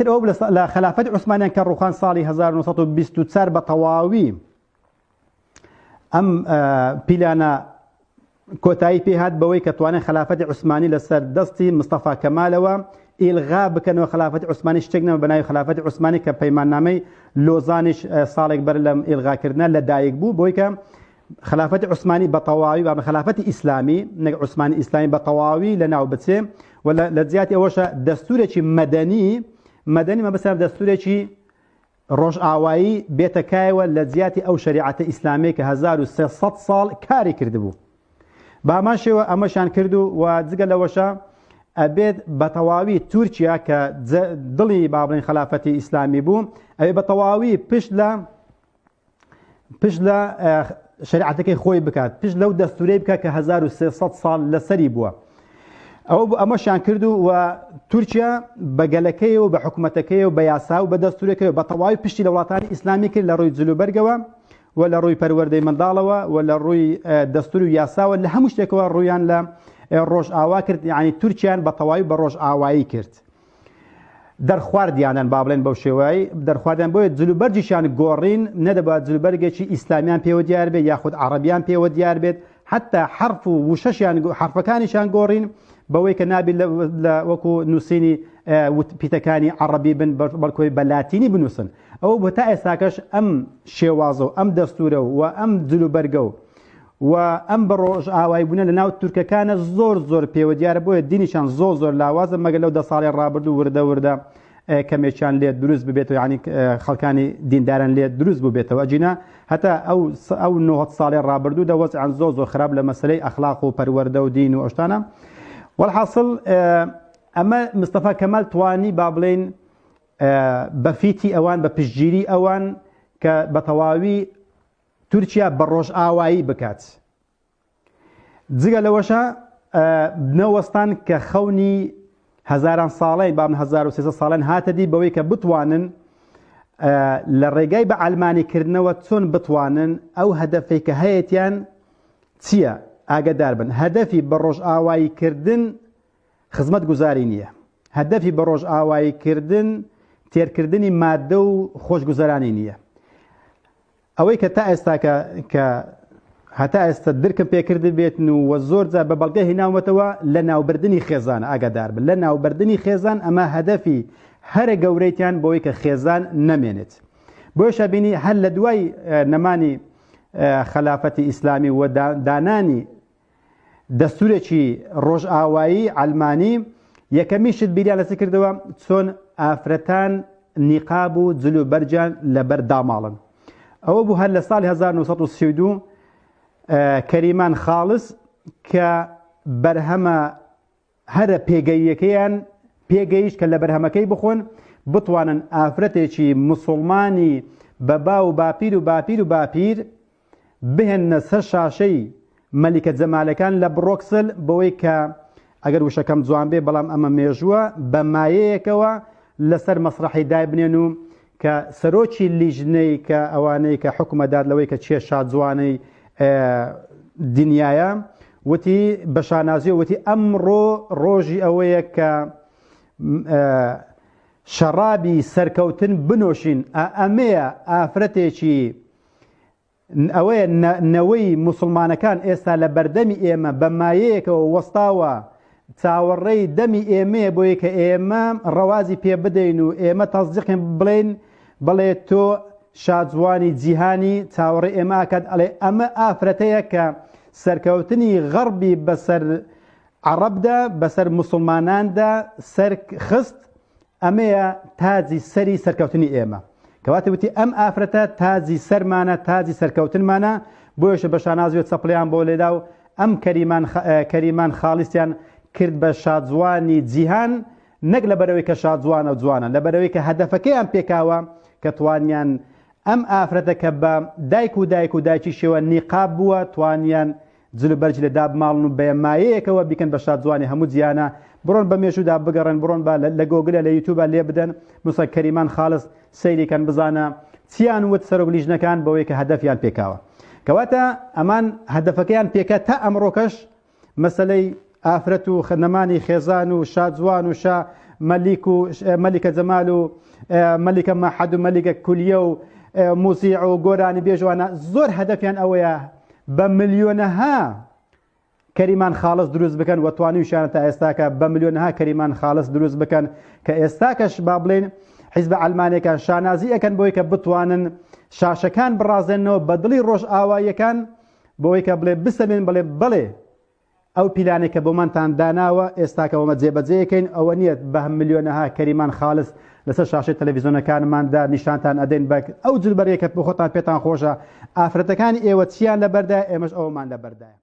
ئیتر ئەوە لە خەلافەتی عوسمانیان کە ڕوخان ساڵی 1924 بە تەواوی ئەم پیلانە کۆتایی پێهات بەوەی کە توانای خەلافەتی عوسمانی لەسەر دەستی مستەفا کەمالەوە ئیلغا بکەنەوە. خەلافەتی عوسمانی شتێک نەما بە ناوی خەلافەتی عوسمانی، کە پەیماننامەی لۆزانیش ساڵێک بەر لەم ئیلغاکردنە لەدایک بوو، بۆی کە خەلافەتی عوسمانی بە تەواوی بە خەلافەتی ئیسلامی نەک عوسمانی ئیسلامی بە تەواوی لەناو بچێ و لە جیاتی ئەوەشە دەستورێکی مەدەنی، مەدەنی مەبەستم دەستورێکی ڕۆژئاوایی بێتە کایەوە لە جیاتی ئەو شەریعەتە ئیسلامیەی کە 1300 ساڵ کاری کردبوو. بە هەمان شێوە ئەمەشیان کرد و و جگە لەوەشە ئەبێت بە تەواوی تورکیا کە دڵی با بڵێین خەلافەتی ئیسلامی بوو ئەوێ بە تەواوی پشت لە پشت لە شەریعەتەکەی خۆی بکات، پشت لەو دەستورەی بکات کە 1300 ساڵ لەسەری بووە. ئەوە بوو ئەمەشیان کرد و تورکیا بە گەلەکەی و بە حکوومەتەکەی و بە یاسا و بە دەستورەکەی و بە تەواوی پشتی لە وڵاتانی ئیسلامی کرد لە ڕووی جلوبەرگەوە و لە ڕووی پەروەردەی منداڵەوە و لە ڕووی دەستور و یاساوە لە هەموو شتێکەوە ڕوویان لە ڕۆژئاوا کرد، یعنی تورکیان بە تەواوی بە ڕۆژئاوایی کرد. دەرخواردیانن با بڵێن بەو شێوەی دەرخواردیان، بۆیە جلوبەرگیشیان گۆڕین، نەدەبا جلوبەرگێکی ئیسلامیان پێوە دیار بێت یاخود عەڕەبیان پێوە دیار بێت، حتا حەرف و وشەشیان حەرفەکانیشیان گۆڕین بەوەی کە نابێت لە وەکو نووسینی پیتەکانی عەڕەبی بن بەڵکۆی بە لاتینی بنووسن. ئەوە بۆ تا ئێستاکەش ئەم شێوازە و ئەم دەستورە و ئەم جلوبەرگە و و ئەم بە ڕۆژئاوایی بوونە لە ناو تورکەکانە زۆر زۆر پێوە دیارە، بۆیە دینیشان زۆر زۆر لاوازە، مەگەر لەو 10 ساڵی ڕابردوو وردە وردە کەمێکیان لێ دروست ببێتەوە، یعنی خەڵکانی دینداران لێ دروست ببێتەوە، ئەگینا هەتا ئەو 90 ساڵی ڕابردوو دە وەزعیان زۆر زۆر خراپ لە مەسەلەی ئەخلاق و پەروەردە و دین و ئەوشتانە. وەلحاسڵ ئەمە مستەفا کەمال توانی با بڵێین بە فیتی ئەوان، بە پشتگیری ئەوان کە بە تەواوی تورکیا بە ڕۆژئاوایی بکات. جگە لەوەشە نەوەستان کە خەونی هەزاران ساڵەی بام 1300 ساڵان هاتە دی بەوەی کە بتوانن لە ڕێگای بە ئەلمانی کردنەوە چۆن بتوانن ئەو هەدەفەی کە هەیەتیان چییە ئاگدار بن. هەدەفی بە ڕۆژئاوایی کردن خزمەت گوزاری نییە، هەدەفی بە ڕۆژئاوایی کردن تێرکردنی مادە و خۆشگوزەرانی نییە. ئەوەی کە تا ئێستا کە کە هەتا ئێستا درکم پێکردبێتن و وە زۆر جار بە بەڵگە هیناومەتەوە لە ناوبردنی خێزان ئاگادار بن، لە ناوبردنی خێزان ئەمە هەدەفی هەرە گەورەیتیان بۆی کە خێزان نەمێنێت. بۆیشە بینی هەر لە دوای نەمانی خەلافەتی ئیسلامی و دانانی دەستورێکی ڕۆژئاوایی عەلمانی، یەکەمین شت بیریان لەچ کردەوە؟ چۆن ئافرەتان نیقاب و جل و بەرگیان لەبەر داماڵن. ئەوە بوو هەر لە ساڵی 1932 کەریمان خاڵس کە بەرهەمە هەرە پێگەییەکەیان پێگەیشت کە لە بەرهەمەکەی بخۆن، بتوانن ئافرەتێکی مسوڵمانی بە باو و باپیر و باپیر و باپیر بهێننە سەر شاشەی مەلیکە جەمالەکان لە بڕۆکسل، بەوەی کە ئەگەر وشەکەم جوان بێ بەڵام ئەمە مێژووە، بە مایەیەکەوە لەسەر مەسرەحی دایبنێن و کە سەرۆکی لیژنەی کە ئەوانەی کە حوکمەدات لەوەی کە کێ شاجوانەی دنیایە وتی بە شانازیەوە وتی ئەمڕۆ ڕۆژی ئەوەیە کە شەڕابی سەرکەوتن بنۆشین. ئەمەیە ئافرەتێکی ئەوەیە نەوەی موسڵمانەکان ئێستا لە بەردەمی ئێمە بە مایەیەکەوە وەستاوە چاوەڕێی دەمی ئێمەیە بۆیە کە ئێمە ڕەوازی پێ بدەین و ئێمە تەسدیقین بڵێین بڵێ تۆ شاجوانی جیهانی، چاوەڕێ ئێمە ئەکات ئەڵێ ئەمە ئافرەتەیە کە سەرکەوتنی غەڕبی بەسەر عەڕەبدا بەسەر موسڵماناندا سەر خست، ئەمەیە تاجی سەری سەرکەوتنی ئێمە. کەواتە وتی ئەم ئافرەتە تاجی سەرمانە، تاجی سەرکەوتنمانە، بۆیەشە بە شانازیەوە چەپڵیان بۆ لێدا و ئەم کەریمان کەریمان خاڵیسیان کرد بە شاجوانی جیهان، نەک لەبەرئەوەی کە شاجوانە و جوانە، لەبەرئەوەی کە هەدەفەکەیان پێکاوە کە توانیان ئەم ئافرەتە کە بە دایک و دایک و دایکیشیەوە نیقاب بووە توانیان جل و بەرگی لە دابماڵن و بە مایەیەکەوە بیکەن بە شاجوانی هەموو جیهانە. بڕۆن بە مێژوودا بگەڕێن، بڕۆن بە لە گۆگلە لە یوتوبا لێ بدەن بنووسن کەریمان خاڵس سەیری کەن بزانە چیان وت سەرۆک لیژنەکان بەوەی کە هەدەفیان پێکاوە. کەواتە ئەمان هەدەفەکەیان پێکا تا ئەمڕۆکەش مەسەلەی ئافرەت و نەمانی خێزان و شاجوان و شا مەلیک و مەلیکە جەمال و مەلیکە مەحەد و مەلیکە کولیە و موزیع و گۆرانی بێژوانە زۆر هەدەفیان ئەوەیە بە ملیۆنەها کەریمان خاڵس دروست بکەن و توانیوشیانە تا ئێستاکە بە ملیۆنەها کەریمان خاڵس دروست بکەن کە ئێستاکەش با بڵێین حیزبە عەلمانیەکان شانازی ئەکەن بۆی کە بتوانن شاشەکان بڕازێنەوە بە دڵی ڕۆژئاواییەکان بۆی کە بڵێ بسەلمێن بڵێ بەڵێ ئەو پیلانێک کە بۆمانتان داناوە ئێستاکە ئەومە جێبەجێیەکەین ئەوە نییە بە ملیۆنەها کەریمان خاڵس لەسەر شاشەی تەلەڤیزیۆنەکانماندا نیشانتان ئەدەین بە ئەو جلبەرگەی کە خۆتان پێتان خۆشە ئافرەتەکانی ئێوە چیان لەبەردایە ئێمەش ئەوەمان لەبەردایە.